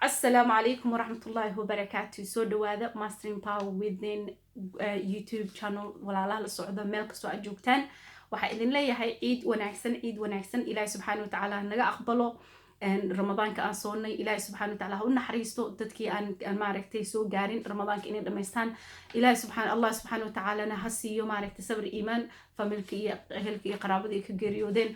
Asalaamu calaykum waraxmatullaahi wabarakaatu. Soo dhawaada Mastering Power Within YouTube channel. Walaalaha la socda meel kastoo aad joogtaan, waxaa idin leeyahay ciid wanaagsan, ciid wanaagsan. Ilaahi subxaana watacaala ha naga aqbalo Ramadaanka aan soonnay. Ilaahi subxana watacaala ha u naxariisto dadkii aan maaragtay soo gaarin Ramadaanka inay dhamaystaan. Ilaahi subxaan Allah subxaana watacaalana ha siiyo, maaragtay, sabr, iimaan familka iyo ehelka iyo qaraabada ay ka geeriyoodeen.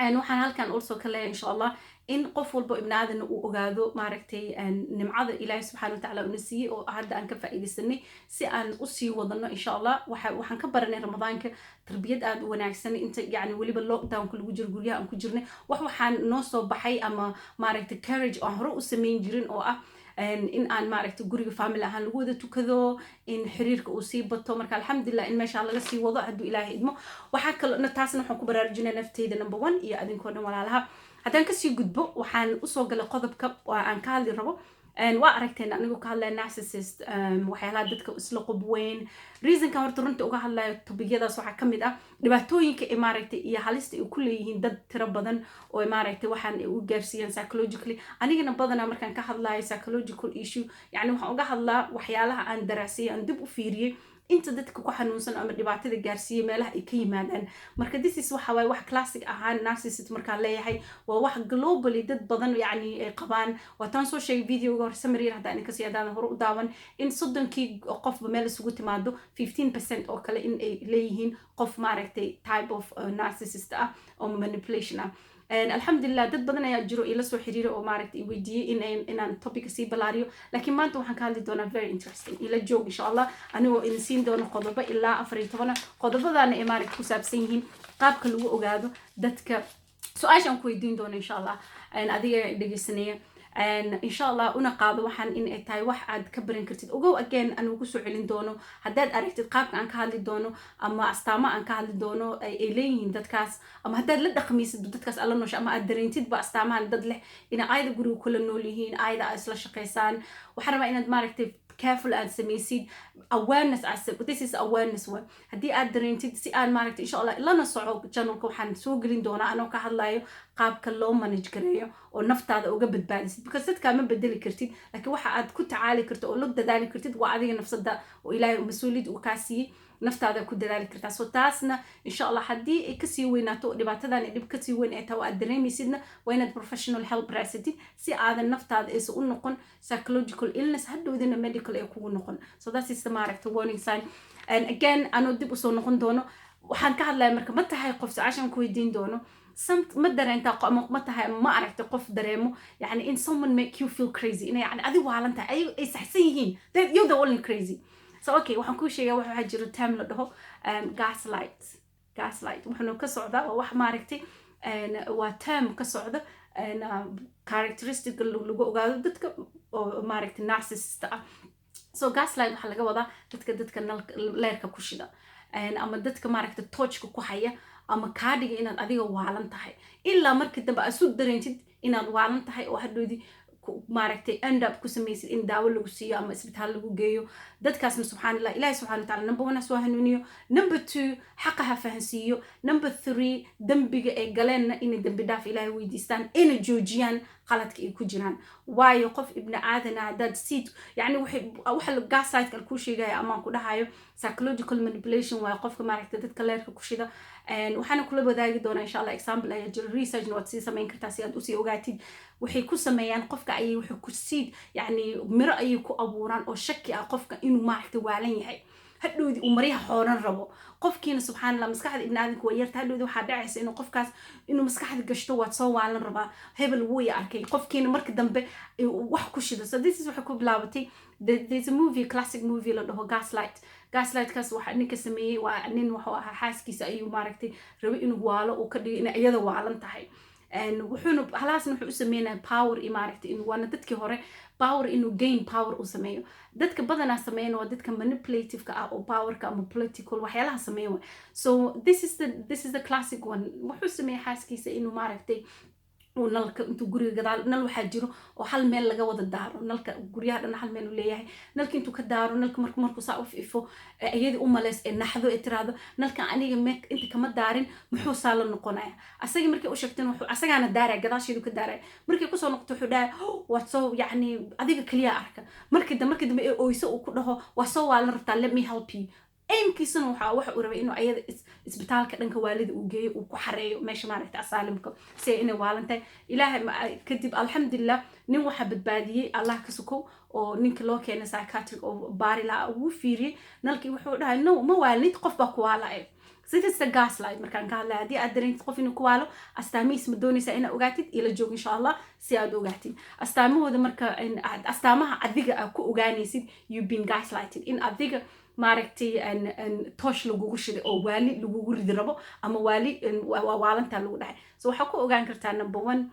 Waxaan halkan also ka leeyahay, insha Allah, in qof walbo ibni aadan uu ogaado, maaragtay, nimcada Ilaahi subxana watacaala una siiyey oo hadda aan ka faa'iidaysanay si aan usii wadano, insha Allah. Waxaan ka baranay Ramadaanka tarbiyad aada u wanaagsan. Inta yani weliba lockdownka lagu jiro, guryaha aan ku jirnay, waxaan noo soo baxay ama, maaragtay, courage aan hore u samayn jirin oo ah in aan, maaragtay, guriga family ahaan lagu wada tukado, in xiriirka uu sii bato. Marka alxamdulilah in meeshaa laga sii wado hadduu Ilaahay idmo. Waxaa kaloo taasna waxaan ku baraarujinaa nafteyda number one iyo adinkoo dhan. Walaalaha, haddaan kasii gudbo, waxaan usoo galay qodobka aan ka hadli rabo. Waa aragteen anigoo ka hadlaya narcissist, waxyaalaha dadka isla qob weyn. Reasonka horta runta uga hadlayo topicyadaas waxaa ka mid ah dhibaatooyinka ay, maaragtay, iyo halista ay ku leeyihiin dad tiro badan oo, maaragtay, waxaan ay u gaarsiiyaan psychologically. Anigana badanaa markaan ka hadlayo psychological issue, yacni waxaan uga hadlaa waxyaalaha aan daraasiyey, aan dib u fiiriyey, inta dadka ku xanuunsan ama dhibaatada gaarsiiya meelaha ay ka yimaadaan. Marka this is waxa waaye wax classic ahaan narcissist markaan leeyahay, waa wax globally dad badan yacni ay qabaan. Waa taan soo sheegay videoga hore, summary haddaan idinka sii, haddaadan hore u daawan, in 30kii qofba meel isugu timaado 15% oo kale in ay leeyihiin qof, maaragtay, type of narcissist ah oo manipulation ah. Alxamdulilah, dad badan ayaa jiro ila soo xiriira oo, maaragtay, i weydiiyey inaan topica sii balaariyo, laakiin maanta waxaan ka hadli doonaa very interesting. Ila joog, insha Allah, anigoo idin siin doono qodobo ilaa 14. Qodobadaana ay, maaragta, ku saabsan yihiin qaabka lagu ogaado dadka. Su-aashaan ku weydiin doono, insha Allah, adiga dhegeysanaya, insha Allah, una qaado waxaan in ay tahay wax aad ka baran kartid. Ogow, again anigu kusoo celin doono, haddaad aragtid qaabka aan ka hadli doono ama astaamo aan ka hadli doono ay leeyihiin dadkaas, ama haddaad la dhaqmaysid dadkaas alla noosha, ama aad dareentidba astaamahan dad leh ina ayada guriga kula nool yihiin, ayada aad isla shaqaysaan, waxaan rabaa inaad, maaragtay, careful aad samaysid awareness. This is awareness one. Haddii aad dareentid si aad, maaragtay, insha Allah lana soco channelka. Waxaan soo gelin doonaa anoo ka hadlayo qaabka loo manage gareeyo oo naftaada uga badbaadisid, because dadkaa ma bedeli kartid, laakiin waxa aad ku tacaali karto oo la dadaali kartid waa adiga nafsada oo Ilaahay mas-uuliyad uu kaa siiyey. Naftaada ku dadaali kartaa. So taasna, insha Allah, haddii ay kasii weynaato oo dhibaatadan dhib kasii weyn ay tahay oo aad dareemaysidna, waa inaad professional help raasatid si aadan naftaada aysan u noqon psychological illness, hadhowdina medical ay kugu noqon. So that is the, maaragta, warning sign. And again, anoo dib usoo noqon doono waxaan ka hadlaya, marka ma tahay qof, su-aashan ku weydiin doono, ma dareentaa ama ma tahay ama ma aragtay qof dareemo yani in someone make you feel crazy, inay yani adi waalan tahay, ay saxsan yihiin, you're the only crazy? So okay, waxaan kuu sheegaa, waxaa jiro term la dhaho gaslight. Gaslight wuxuuna ka socdaa, waa wax, maaragtay, waa term ka socda characteristic lagu ogaado dadka oo, maaragtay, narcissist ah. So gaslight waxaa laga wadaa dadka leerka ku shida ama dadka, maaragtay, torchka ku haya ama kaa dhiga inaad adiga waalan tahay, ilaa markii dambe aad isu dareentid inaad waalan tahay oo hadhoodii, maaragtay, end up ku samaysid in daawo lagu siiyo ama isbitaal lagu geeyo. Dadkaasna, subxaan Allah, Ilahi subxana watacala number one ha soo hanuuniyo, number two xaqa ha fahansiiyo, number three dembiga ay galeenna inay dembi dhaaf Ilaahay weydiistaan, inay joojiyaan qaladka ay ku jiraan. Waayo qof ibni aadana haddaad seed yani waxa gaslightka kuu sheegaya amaan ku dhahayo psychological manipulation waayo, qofka, maaragtay, dadka leerka ku shida. Waxaana kula wadaagi doonaa, insha Allah, example ayaa jiro, researchna waad sii samayn kartaa si aad usii ogaatid. Waxay ku sameeyaan qofka ayay waxay ku seed, yani miro ayay ku abuuraan oo shaki ah qofka inuu, maaragtay, waalan yahay, hadhowdii uu maryaha xooran rabo qofkiina. Subxaan Allah, maskaxda ibni aadamka waa yarta. Hadhowdii waxaa dhacaysa inuu qofkaas inuu maskaxda gashto, waad soo waalan rabaa, hebel wuu i arkay. Qofkiina marka dambe wax ku shido. So this is waxay ku bilaabatay, there's a movie, classic movie la dhaho Gaslight. Gaslightkaas waxa ninka sameeyey waa nin wuxuu ahaa xaaskiisa ayuu, maaragtay, rabay inuu waalo, uu ka dhigo inay iyada waalan tahay. Wuxuuna halaasna wuxuu u sameynaya power iyo, maaragtay, in waana dadkii hore power, inuu gain power uu sameeyo. Dadka badanaa sameeyana waa dadka manipulativeka ah oo powerka ama political waxyaalaha sameeya. So this is the classic one. Wuxuu sameeyey xaaskiisa inuu, maaragtay, Uu nalka intuu guriga gadaal, nal waxaa jiro oo hal meel laga wada daaro. Nalka guryaha dhan hal meel uu leeyahay. Nalka intuu ka daaro, nalka markuu saa u ifo, iyadii u maleys ee naxdo, ee tiraahdo, "Nalka aniga me inta kama daarin, muxuu saa la noqonaya?" Asagii markay u sheegteen, wuxuu asagaana daaraya, gadaasheedu ka daaraya. Markay kusoo noqoto, wuxuu dhahay, "Waad soo, yacni, adiga kaliya arka." Markii dambe ee oyso, uu ku dhaho, "Waa soo waalan rabtaa, let me help you." Aimkiisana waxa uu rabay inuu ayada isbitaalka dhanka waalida uu geeyo, uu ku xareeyo meesha, maaragta, asylumka, si ay inay waalan tahay. Ilaahay kadib, alxamdulilah, nin waxaa badbaadiyey Allah ka sukow oo ninka loo keenay psychiatric oo baari lahaa ugu fiiriyey nalkii. Wuxuu dhahay, "No, ma waalid, qof baa ku waalaya." Sidasta gaslight markaan ka hadlaya, haddii aad dareentid qof inuu ku waalo, astaamihiis ma doonaysaa inaad ogaatid? Ila joog, insha Allah, si aad ogaatid astaamahooda. Marka astaamaha adiga aad ku ogaanaysid you been gaslighted, in adiga, maaragtay, toosh lagugu shiday oo waali lagugu ridi rabo ama waali waalantaa lagu dhahay. So waxaa ku ogaan kartaa, number one,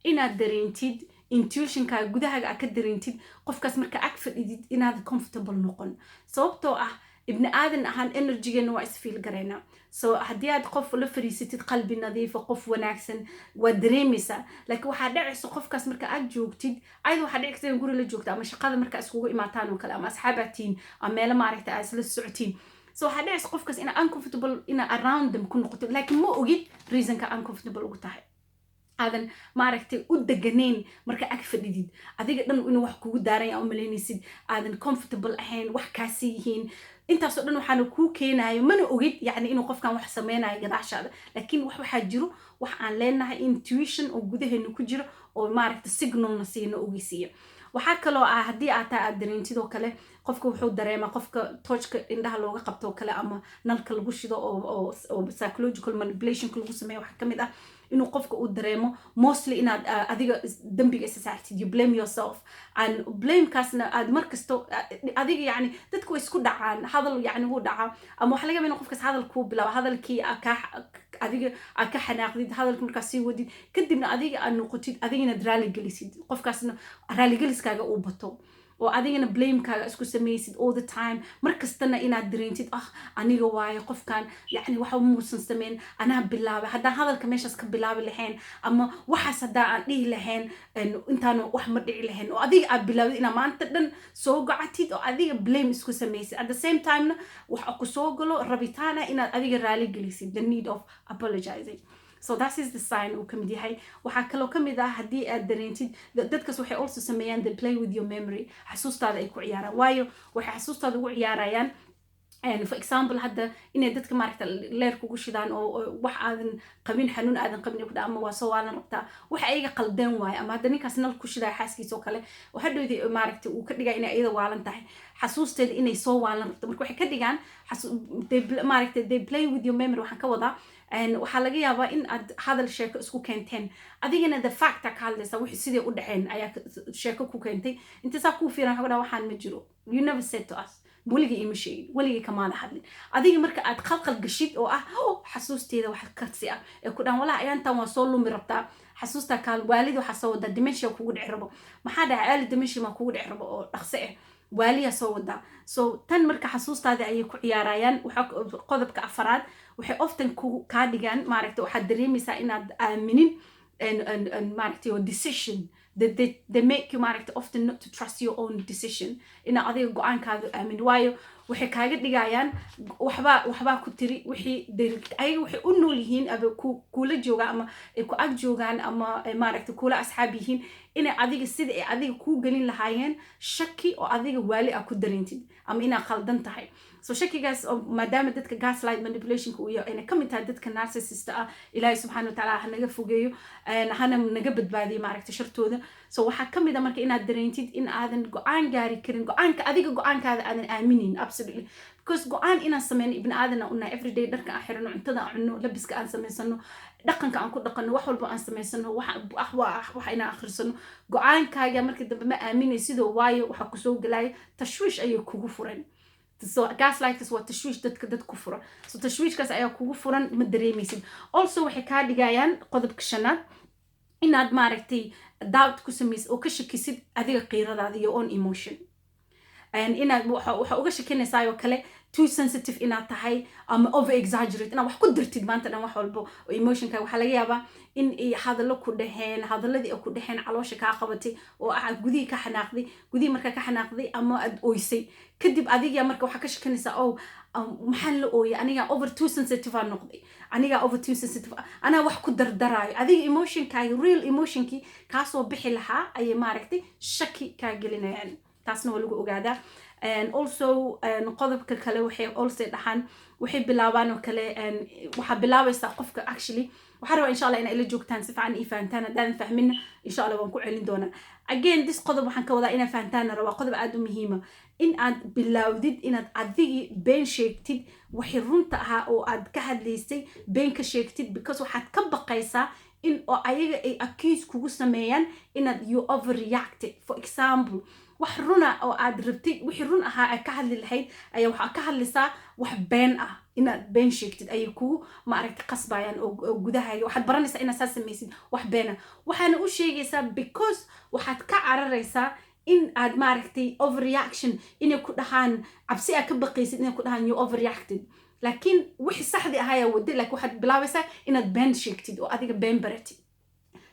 inaad dareentid intuitionkaaga gudahaaga, aad ka dareentid qofkaas marka ag fadhidid inaad comfortable noqon, sababtoo ah ibni aadan ahaan energygeena waa isfeel garaynaa. So haddii aad qof la fariisatid qalbi nadiifa, qof wanaagsan, waad dareemaysaa. Laakiin waxaa dhacaysa qofkaas marka aad joogtid ayada, waxaa dhici karta in guri la joogto ama shaqada marka iskugu imaataan oo kale ama asxaabaad tihiin ama meelo, maaragta, aad isla socotiin. So waxaa dhacaysa qofkaas ina uncomfortable ina around them ku noqoto, laakiin ma ogid reasonka uncomfortable ugu tahay, aadan, maaragtay, u deganayn marka ag fadhidid, adiga dhan inuu wax kugu daaranya u malaynaysid, aadan comfortable ahayn, wax kaasi yihiin. Intaasoo dhan waxaana kuu keenayo, mana ogid, yacni, inuu qofkan wax sameynayo gadaashaada. Laakiin wax waxaa jiro wax aan leenahay intuition oo gudaheena ku jiro oo, maaragta, signalna siino, ogeysiiya. Waxaa kaloo ah, haddii aad tahay aad dareentid oo kale, qofka wuxuu dareemaa, qofka toojka indhaha looga qabto oo kale ama nalka lagu shido oo psychological manipulationka lagu sameeyo, waxaa kamid ah inuu qofka uu dareemo mostly inaad adiga dembiga isa saartid. You blame yourself, and blamekaasna aad mar kasto adiga, yani, dadku way isku dhacaan, hadal, yani, wuu dhacaa, ama waxa laga yaaba inuu qofkaas hadal kuu bilaabo, hadalkii kaa adiga aad ka xanaaqdid, hadalka markaas sii wadid, kadibna adiga aad noqotid adiga inaad raali gelisid qofkaasna, raaligeliskaaga uu bato oo adigana blamekaaga isku samaysid all the time. Mar kastana inaad dareentid, "Ah, aniga waayo qofkan, yacni, waxa muusan sameyn, anaa bilaabay. Haddaan hadalka meeshaas ka bilaabi lahayn ama waxaas haddaa aan dhihi lahayn, intaanu wax ma dhici lahayn," oo adiga aad bilaawdid inaad maanta dhan soo gacatid oo adiga blame isku samaysid. At the same timena waxa ku soo galo rabitaan ah inaad adiga raali gelisid, the need of apologizing. So that is the sign uu kamid yahay. Waxaa kaloo kamid ah, haddii aad dareentid, dadkaas waxay also sameeyaan, they play with your memory, xasuustaada ay ku ciyaaraan. Waayo, waxay xasuustaada ugu ciyaarayaan, for example, hadda inay dadka, maaragta, leer kugu shidaan oo wax aadan qabin, xanuun aadan qabin ku ama waa soo waalan rabtaa, wax ayaga qaldeen waayo. Ama hadda ninkaas nal ku shidaya xaaskiisa oo kale, oo hadhowdii, maaragta, uu ka dhigaya inay iyada waalan tahay, xasuusteeda inay soo waalan rabto. Marka waxay ka dhigaan, maaragta, they play with your memory. Waxaan ka wadaa, waxaa laga yaabaa in aad hadal sheeko isku keenteen, adigana the fact ka hadlaysa, wixii sidii u dhaceen ayaa sheeko ku keentay. Inta saa kuu fiiran, waxa ku dhaha, "Waxaan ma jiro. You never said to us. Weligii ima sheegin, weligii kamaada hadlin." Adiga marka aad qalqal gashid oo ah, "Oh, xasuusteeda wax karsi ah," ee ku dhahan, "Walaa ayaantan waa soo lumi rabtaa xasuusta, kaal waalid waxaa soo wadaa, dementia kugu dhici rabo. Maxaa dhacay? Early dementia maa kugu dhici rabo oo dhaqso ah, waaliyaa soo wadaa." So tan marka xasuustaada ayay ku ciyaarayaan. Waxaa qodobka afaraad, waxay often ku kaa dhigaan, maaragta, waxaad dareemaysaa inaad aaminin and, maaragtay, your decision. They make you, maaragta, often not to trust your own decision, inaad adiga go-aankaada aamin. Waayo, waxay kaaga dhigayaan waxbaa ku tiri wixii ayaga waxay u nool yihiin ama kuula joogaan ama ay ku ag joogaan ama ay, maaragta, kuula asxaab yihiin, inay adiga sida ay adiga kuu gelin lahaayeen shaki oo adiga waali ah ku dareentid ama inaad khaldan tahay. So shakigaas oo maadaama dadka gaslight manipulationka uu yahay ayna kamid tahay dadka narcissist ah, Ilaahay subxaana watacaala ha naga fogeeyo, hana naga badbaadiyo, maaragta, shartooda. So waxaa kamid a marka inaad dareentid in aadan go-aan gaari karin, go-aanka adiga, go-aankaada aadan aaminin, absolutely, because go-aan inaan sameyno ibni aadan aan unahay. Everyday dharka aan xirano, cuntada aan cunno, labiska aan samaysano, dhaqanka aan ku dhaqano, wax walba aan samaysano, wax inaan akhrisano, go-aankaaga marka dambe ma aaminay sidoo. Waayo, waxaa kusoo gelaya tashwiish ayay kugu furan. So gaslightkas waa tashwiish dadka dad ku furan. So tashwiishkaas ayaa kugu furan, ma dareemaysid. Also waxay kaa dhigayaan, qodobka shanaad, inaad, maaragtay, doubt ku samaysid oo ka shakisid adiga qiiradaada iyo own emotion, inaad waxa uga shakinaysaa oo kale. Too sensitive inaad tahay ama over exaggerate, inaad wax ku dirtid maanta dhan wax walbo oo emotionka. Waxaa laga yaabaa in ay hadallo ku dhaheen, hadalladii ay ku dhaheen caloosha kaa qabatay oo aad gudihii ka xanaaqday. Gudihii markaa ka xanaaqday ama aad oysay kadib, adiga marka waxaa ka shakanaysaa, "Oh, maxaan la ooyay aniga? Over too sensitive aan noqday aniga, over too sensitive, anaa wax ku dardaraayo." Adiga emotionkaaga, real emotionkii kaasoo bixi lahaa, ayay maaragtay shaki kaa gelinayaan. Taasna waa lagu ogaadaa. Also qodobka kale waxay also dhaxaan, waxay bilaabaan oo kale, waxaa bilaabaysaa qofka. Actually, waxaan rabaa, insha Allah, inaa ila joogtaan, si fiican ii fahantaan. Haddaadan fahminna, insha Allah waan ku celin doonaa. Again, this qodob waxaan ka wadaa inaa fahantaana rabaa, qodob aada u muhiima, in aad bilaawdid inaad adigii been sheegtid, waxay runta ahaa oo aad ka hadlaysay been ka sheegtid, because waxaad ka baqaysaa in oo ayaga ay accuse kugu sameeyaan inaad you overreacted. For example, wax runa oo aad rabtay, wixii run ahaa aad ka hadli lahayd, ayaa waxaa ka hadlaysaa wax been ah. Inaad been sheegtid ayay kugu maaragtay qasbayaan oo gudahaaga waxaad baranaysaa inaad saa samaysid, wax been ah waxaana u sheegaysaa, because waxaad ka cararaysaa in aad maaragtay overreaction inay ku dhahaan, cabsi aad ka baqaysid inay ku dhahaan you overreacted. Laakiin wixii saxdii ahayaa waday, laakiin waxaad bilaabaysaa inaad been sheegtid oo adiga been baratid.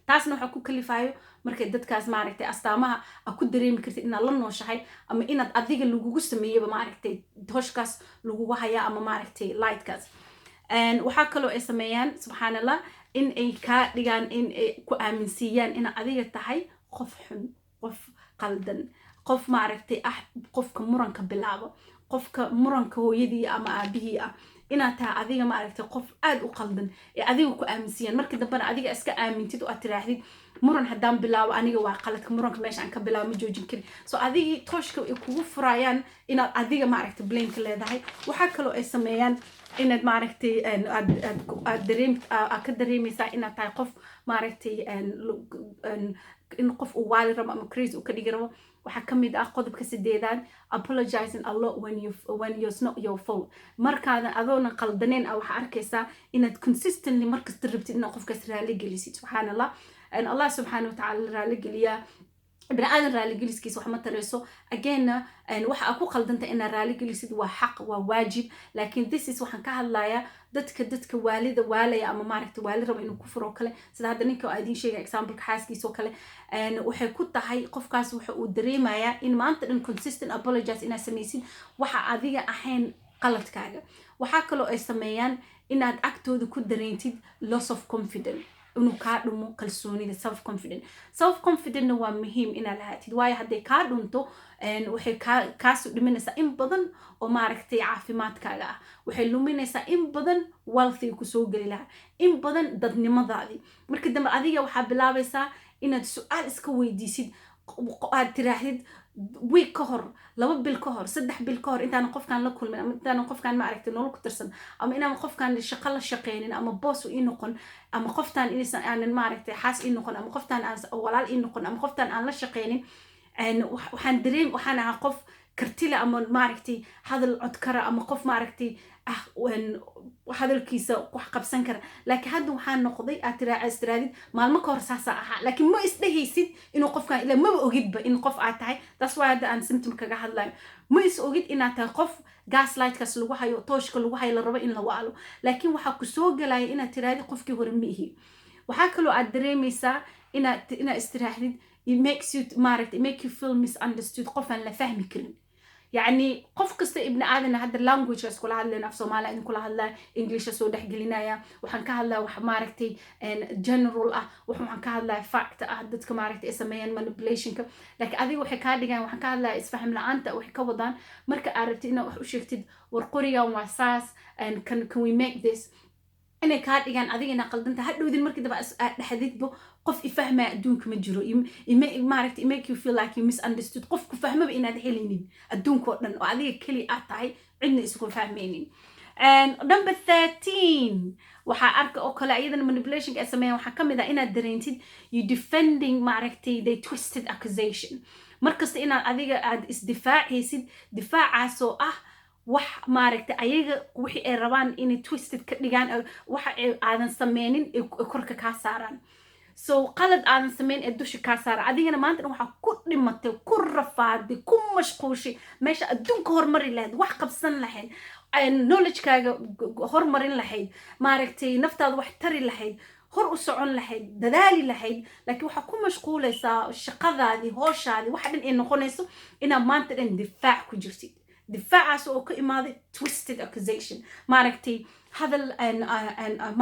Taasna waxaa ku kalifayo markay dadkaas maaragtay astaamaha aad ku dareemi kartid inaad la nooshahay ama inaad adiga lagugu sameeyaba, maaragtay tooshkaas lagugu hayaa ama maaragtay lightkaas. Waxaa kaloo ay sameeyaan, subxaan Allah, in ay kaa dhigaan, in ay ku aaminsiiyaan inaad adiga tahay qof xun, qof qaldan, qof maaragtay ah, qofka muranka bilaabo, qofka muranka hooyadii ama aabihii ah, inaad tahay adiga maaragtay qof aada u qaldan ee adiga ku aaminsiiyaan. Marka dambena adiga iska aamintid oo aad tiraahdid, "Muran haddaan bilaabo aniga waa qaladka, muranka meesha aan ka bilaabo ma joojin karin." So adigii tooshka ay kugu furayaan inaad adiga maaragtay blameka leedahay. Waxaa kaloo ay sameeyaan inaad maaragtay aad dareem aad ka dareemaysaa inaad tahay qof maaragtay in qof uu waali rabo ama crazy uu ka dhigi rabo. Waxaa ka mid ah qodobka sideedaad, apologizing a lot when it's not your fault. Markaadan adoonan qaldaneen ah, waxaa arkaysaa inaad consistently markasta rabtid inaad qofkaas raali gelisid. Subxaan Allah, Allah subxaana watacaala raali geliyaa. Bini aadan raaligeliskiisa wax ma tarayso. Againna, waxa aad ku qaldanta inaad raaligelisid waa xaq, waa waajib, laakiin this is waxaan ka hadlayaa dadka waalida waalaya ama maaragta waali raba inuu ku furo kale, sida hadda ninka aa idiin sheegaya exampleka, xaaskiisa oo kale. Waxay ku tahay qofkaas waxa uu dareemayaa in maanta dhan consistent apologize inaad samaysid waxa adiga ahayn qaladkaaga. Waxaa kaloo ay sameeyaan inaad agtooda ku dareentid loss of confidence, inuu kaa dhumo kalsoonida, self confident. Self confidentna waa muhiim inaad lahaatid, waayo hadday kaa dhunto waxay kaasu dhiminaysaa in badan oo maaragtay caafimaadkaaga ah, waxay luminaysaa in badan wealthiga kusoo geli lahaa, in badan dadnimadaadii. Marka dambe adiga waxaa bilaabaysaa inaad su-aal iska weydiisid, aad tiraahdid, week ka hor, 2 bil ka hor, 3 bil ka hor, intaanan qofkaan la kulmin ama intaanan qofkaan maaragtay nolol ku tirsan ama inaan qofkaan shaqo la shaqeynin ama boos ii noqon ama qoftaan inaysan aanan maaragtay xaas ii noqon ama qoftaan aan walaal ii noqon ama qoftaan aan la shaqeynin, waxaan dareem waxaan ahaa qof kartile ama maaragtay hadal codkara ama qof maaragtay ah hadalkiisa wax qabsan kara. Laakiin hadda waxaa noqday aad tiraa istiraadid, maalmo ka hor saasaa ahaa, laakiin ma isdhehaysid inuu qofkan ila maba ogidba in qof aad tahay. Taas waa hadda aan symptom kaga hadlayo. Ma is ogid inaad tahay qof gaslightkaas lagu hayo, tooshka lagu hayo, la rabo in la waalo, laakiin waxaa ku soo gelaya inaad tirahdid, "Qofkii hore ma ihi." Waxaa kaloo aad dareemaysaa inaad istiraahdid, it makes you maaragtay make you feel misunderstood, qof aan la fahmi karin. Yacni qof kasta ibni aadan hadda language iskula hadlayna, af Soomaaliya idin kula hadlaya, Englisha soo dhexgelinaya, waxaan ka hadlaya wax maaragtay general ah, waxaan ka hadlaya fact ah, dadka maaragtay ay sameeyaan manipulationka, laakiin adiga waxay kaa dhigaan. Waxaan ka hadlaya isfaham la-aanta. Waxay ka wadaan marka aad rabtid inaad wax u sheegtid, "War qorigan waa saas, can we make this?" inay kaa dhigaan adiga inaa qaldanta. Hadhowdin markii daba aad dhexdidbo, "Qof ifahmaya adduunka ma jiro." Maaragta make you feel like you misunderstood, qofku fahmaba inaad helaynin adduunka oo dhan oo adiga keli aad tahay, cidna isku fahmaynin. Number 13, waxaa arka oo kale iyadana manipulationka ay sameeyaan waxaa ka mid ah inaad dareentid you defending maaragtay they twisted accusation. Markasta inaad adiga aad isdifaacaysid, difaacaasoo ah wax maaragtay ayaga wixii ay rabaan inay twisted ka dhigaan, waxa ay aadan sameynin ay korka kaa saaraan. So qalad aadan samayn ee dusha kaa saara, adigana maanta dhan waxaa ku dhimatay, ku rafaaday, ku mashquushay meesha adduunka horumari lahayd, wax qabsan lahayd, knowledgekaaga horumarin lahayd, maaragtay, naftaada wax tari lahayd, hor u socon lahayd, dadaali lahayd. Laakiin waxaa ku mashquulaysaa shaqadaadii, hooshaadii, waxa dhan ay noqonayso inaad maanta dhan difaac ku jirtid, difaacaas oo ka imaaday twisted accusation, maaragtay, hadal,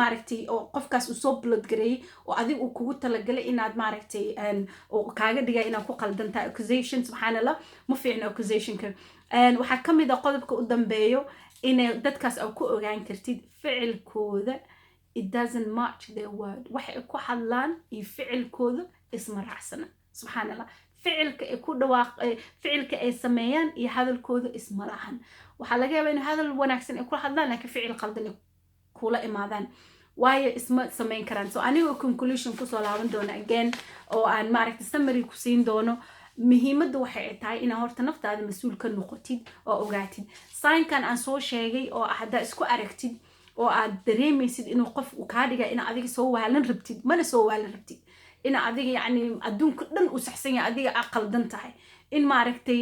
maaragtay, oo qofkaas uu soo blood gareeyey oo adiga uu kugu talagalay inaad, maaragtay, oo kaaga dhigay inaad ku qaldan tahay. Accusation, subxaan Allah, ma fiicno accusationka. Waxaa ka mid a qodobka u dambeeyo inay dadkaas aad ku ogaan kartid ficilkooda. It doesn't match their word. Waxay ku hadlaan iyo ficilkooda isma raacsana, subxaan Allah. Ficilka ay ku dhawaaq, ficilka ay sameeyaan iyo hadalkooda isma lahan. Waxaa laga yaabaa in hadal wanaagsan ay ku hadlaan, laakiin ficil qaldan ay kula imaadaan, waayo isma samayn karaan. So anigoo conclusion kusoo laaban doono again oo aan, maaragtay, summary ku siin doono, muhiimadda waxay ay tahay inaad horta naftaada mas-uul ka noqotid oo ogaatid signkan aan soo sheegay, oo haddaa isku aragtid oo aad dareemaysid inuu qof uu kaa dhiga ina adiga soo waalan rabtid, mana soo waalan rabtid, ina adiga yacni adduunka dhan uu saxsan yahay, adiga aa qaldan tahay, in, maaragtay,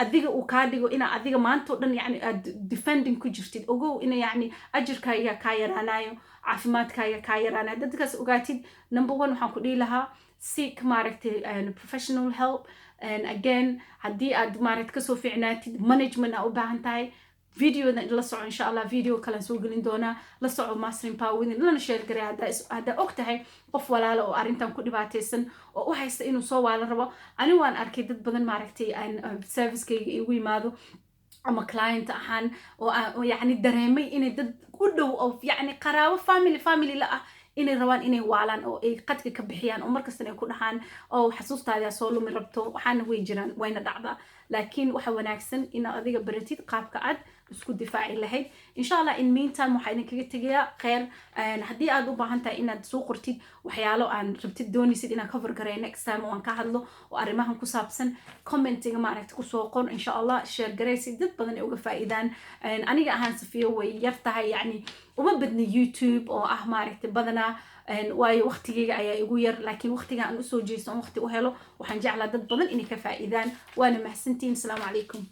adiga uu kaa dhigo ina adiga maanta o dhan yani aad defending ku jirtid, ogow ina yacni ajirkaaga kaa yaraanayo, caafimaadkaaga kaa yaraanayo. Dadkaas ogaatid, number one waxaan ku dhihi lahaa seek, maaragtay, professional help. And again, haddii aad, maaragtay, kasoo fiicnaatid, management aa u baahan tahay, videodan la soco. Insha Allah video kalan soo gelin doonaa. La soco Mastering Power Within, lana share garay haddaa og tahay qof walaala oo arrintan ku dhibaataysan oo u haysta inuu soo waalan rabo. Ani waan arkay dad badan, maaragtay, aan servicekayga igu yimaado ama client ahaan oo yacni dareemay inay dad u dhow oo yacni qaraabo, family la ah, inay rabaan inay waalaan oo ay qadka ka bixiyaan, oo markastana ay ku dhahaan oo xasuustaadaa soo lumi rabto. Waxaana way jiraan, wayna dhacdaa, laakiin waxa wanaagsan inaad adiga baratid qaabka aad isku difaaci lahayd, insha Allah. In meantime, waxaa idinkaga tegayaa kheyr. Haddii aad u baahan tahay inaad soo qortid waxyaalo aan rabtid, doonaysid inaan cover gareeyo next time oo aan ka hadlo oo arrimahan ku saabsan, commentiga, maaragta, kusoo qor. Insha Allah share garaysi dad badan ay uga faa'iidaan. Aniga ahaan Safiyo way yar tahay, yacni uma badna YouTube oo ah, maaragtay, badanaa, waayo waqtigeyga ayaa igu yar. Laakiin waqtiga aan usoo jeesto on waqti u helo, waxaan jeclaa dad badan inay ka faa'iidaan. Waana mahadsantihiin. Asalaamu calaykum.